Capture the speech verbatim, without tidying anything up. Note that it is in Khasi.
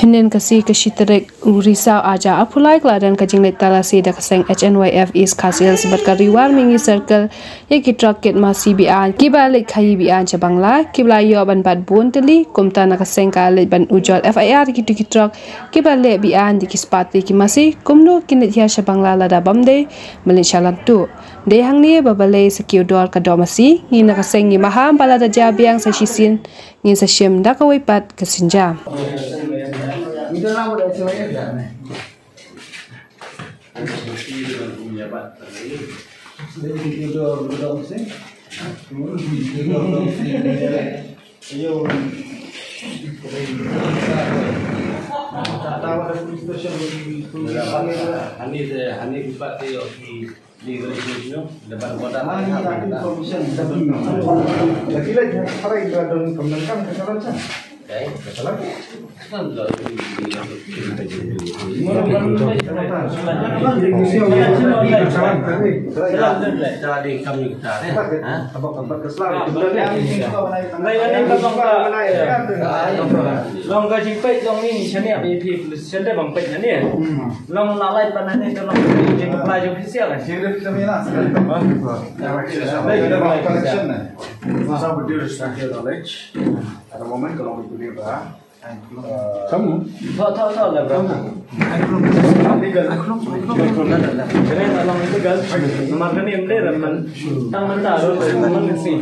Mynhynnin ka sngi ka shi tarik u Risaw ar hajar arphew lai ka la don ka jingleit talasi da ka seng H N Y F East Khasi Hills bad ka Ri War Mihngi Circle ïa ki trok kit masi biang kiba leit khaïi biang sha Bangla kiba la ïoh ban bat bun tylli. Kumta na ka seng ka leit ban ujor F I R ïa kito ki trok kiba leh biang da ki spah tylli ki masi. Kumno kin leit hiar sha Bangla lada bym dei ban leit sha Lantuh? Dei hangne ba balei sa kiew dor ka doh masi. Ngi na ka seng ngi maham ba lada jia biang sa shisien ngin sa shim da kawei pat ka sienjam. Hani, hani buka te yo ki. Long ka jingpeit long ni shane ap ip. Sente bang peit na ni. Long na lai pan na ni ka long jing apply jong official. Jing rit kami na. Collection na. With due respect to your knowledge, at the moment ka long ip ni ba. Kamu? Tho tho tho la bro. Legal. Kene na long legal. Namar kane em le ram man. Tang man ta ro man si.